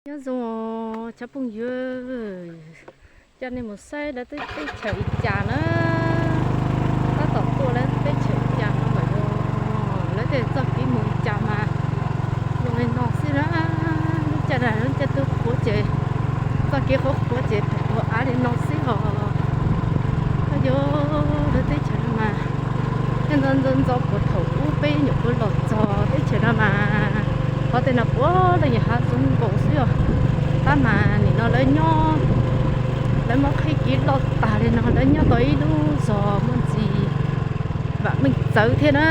Nyob zoo os cov phooj ywg, coj nej mus saib lawv teb chaws li cas na. Tab tom tuaj lawv teb chaws li cas no lawm. Lawv tej txoj kev mus li cas mas zoo li no xwb na. Lub caij no lub caij twb qhuav ces txoj kev qhuav qhuav ces pom av li no xwb os. Koj yuav lawv teb chaws no mas thiaj ntxo ntxo ntxo puag thaum ub peb nyuam qhuav los txog teb chaws no mas qhov tej no puav leej yog hav zoov nkaus xwb os. Tab mas nim no lawv nyob, lawv muab qhib kev loj tag li no lawv nyob tau ib lub zos muaj ntsis vam meej txawv thiab na.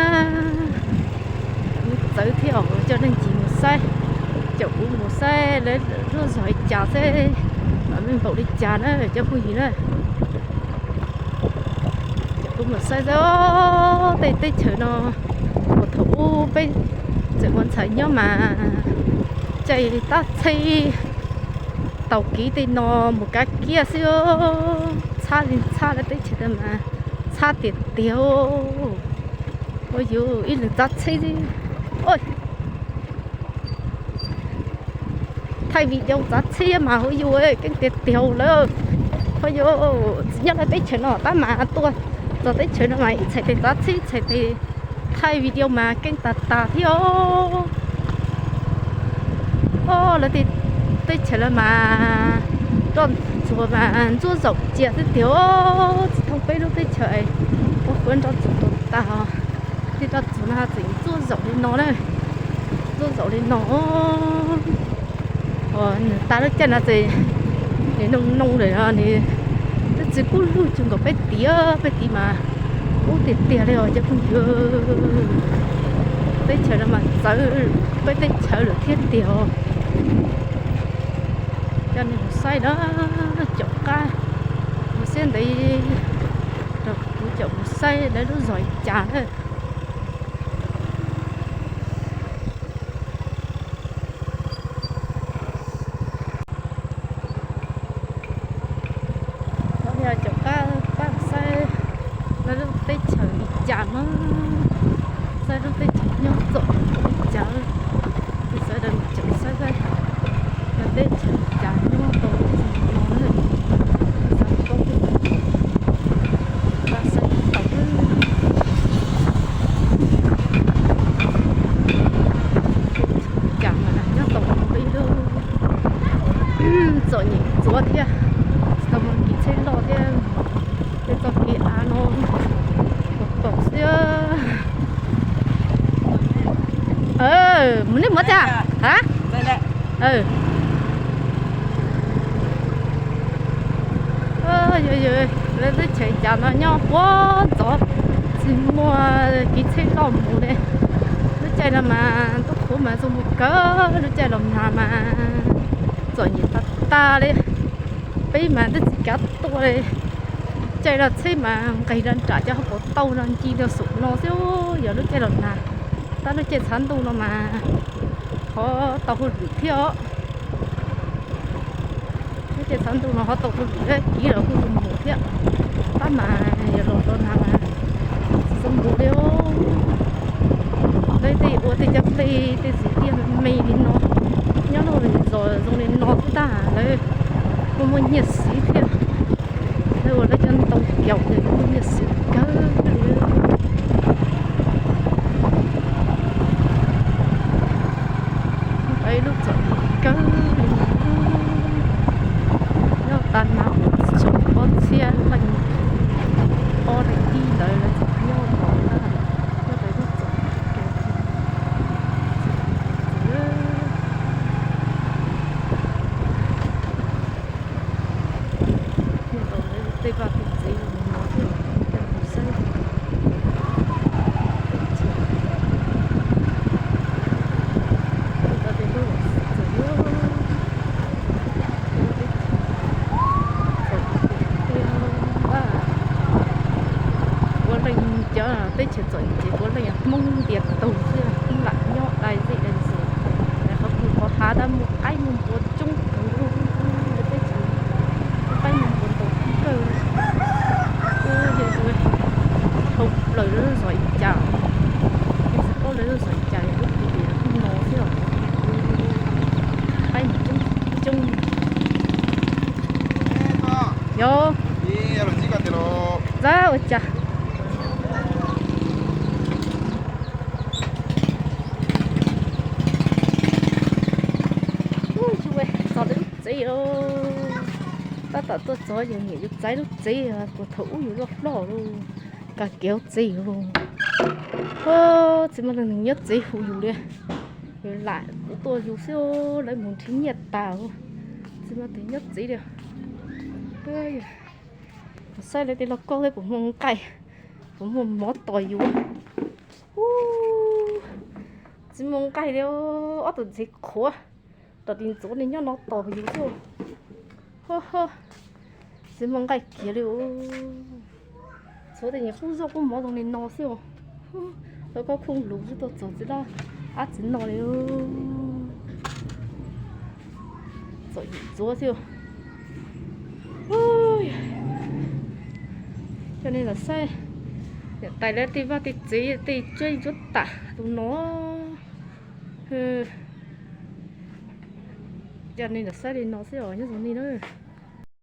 Vam meej txawv thiab os, coj nej ncig mus saib, caum kuv mus saib lawv lub zos li cas seb vam meej npaum li cas na cov phooj ywg na. Caum kuv mus saib xwb, tej teb chaws no puag thaum ub peb tseem ua ntxhais nyob mas caij tab txhib taug kev tej no mus kav kiab xwb. Txhab li txhab lawv teb chaws no mas txhab tiag tiag. Ua yus ib leeg txav txhib, thaij video txav txhib mas ua yus keej tiag tiag lawm. Ua yus tsis nyob lawv teb chaws no tab mas tuaj txog teb chaws no mas ib txhais tes txav txhib, ib txhais tes thaij video mas keej tag tag thiab os. Os, lawv tej teb chaws lawv mas roj ntxuag mas ntsuab zaum cia xwb tiag os. Tsis thooj peb lub teb chaws, ua kuv roj ntxuag tuag tag os. Tej roj ntxuag no tseem ntsuab zaum li no na, ntsuab zaum li no. Nws tas lub caij no ces nws noo noo lawm no nws twb tsis kub lug cuag nkaus peb tid, peb tid mas kub tiag tiag li os cov phooj ywg. Teb chaws no mas txawv peb teb chaws lawm thiab tiag os. Coj nej mus saib na, caum qab mus xiab ntev rau kuv caum mus saib lawv lub zos li cas na. Caum qab pab saib lawv lub teb chaws li cas na, saib lub teb chaws nyob txom li cas. Sawv daws caum saib saib lawv teb chaws li cas nyob tau li no na. Xav paub, pab saib tau cas mas nyob tau ib lub txom nyem ntxuav thiab, tsis tau muaj kev tsheb loj thiab, tej txoj kev av no pom pom xwb. Mus nej muab tag a. Lawv teb chaws cas no nyob puag ntxov, tsis muaj kev tsheb loj mus li. Lub caij no mas ntuj qhuav mas zoo mus kawg, lub caij los nag mas txom nyem tag tag li. Peb mas twb tsis kav tuaj li. Caij no tsheb mas nqis rau nram cov hauv paus tauj no nce rau saum no xwb, yog lub caij los nag. Tab lub caij tshav ntuj no mas qhov tau hauj lwm thiab os. Lub caij tshav ntuj no qhov tau hauj lwm thiab, kiv los kuj zoo mus thiab. Tab mas yog los rau nag mas tsis zoo mus li os. Lawv tej ua tej cov nplej tej txiv tiaj me me li no, nyob lub zos zoo li no xwb tab lawv kuj muaj nyiaj siv thiab. Lawv ua lawv cov ntoo kiaus ces lawv muaj nyiaj siv kawg li. Ib lub txom nyem kawg li. Nyob tas nag tsis tshua pom txhiab leej, ob leeg ib ntawd lawv tseem nyob tod na. Nyob rau lub txom nyem kawg. Nyob rau tej vaj tej tsev zoo li no xwb, coj mus saib. Tej tsev, tej tsev lub txom nyem, tej tsev txom nyem, puav leej cov teb chaws txom nyem ces puav leej Hmoob ntiag tug xwb, Hmoob lam nyob dai zej dai zos. Qhov pug qhov hav tab muaj qaib muaj npua coob kawg, teb chaws muaj qaib muaj npua ntau kawg. Dhau plaws lawv lub zos li cas, tsis paub lawv lub zos li cas, lub pug tim lawv kuj no xwb os. Qaib mus coob. Ntxawm ua cas. Ub, txog lub tsev os. Tab tom tuaj txog yus niam yus txiv lub tsev, puag thaum ub yus loj hlob lawm, kag kiag lub tsev lawm. Tsis muaj leej twg nyob tsev hu yus li. Yus lam kuv tuaj yus xwb, lawv mus nrhiav nyiaj tas. Tsis muaj leej twg nyob tsev li. Saib lawv tej lauj kaub thiab puas muaj nqaij, puas muaj mov tos yus. Ub, tsis muaj nqaij li, ob tug ntxhais qhuav tom tim ntxuav li nyob no tos yus xwb. Tsis muaj nqaij kiag li. Txhuav tej nyuag qub zoj qub mov zoo li no xwb os. Lauj kaub khooj lus xwb tuaj txog txiv lab ab txiv no li. Txom nyem ntxuav xwb. Coj nej los saib niam tais lawv tej vaj tej tsev tej tsuab tsuab tam tus no. Coj nej los saib li no xwb os, nyob zoo nej na.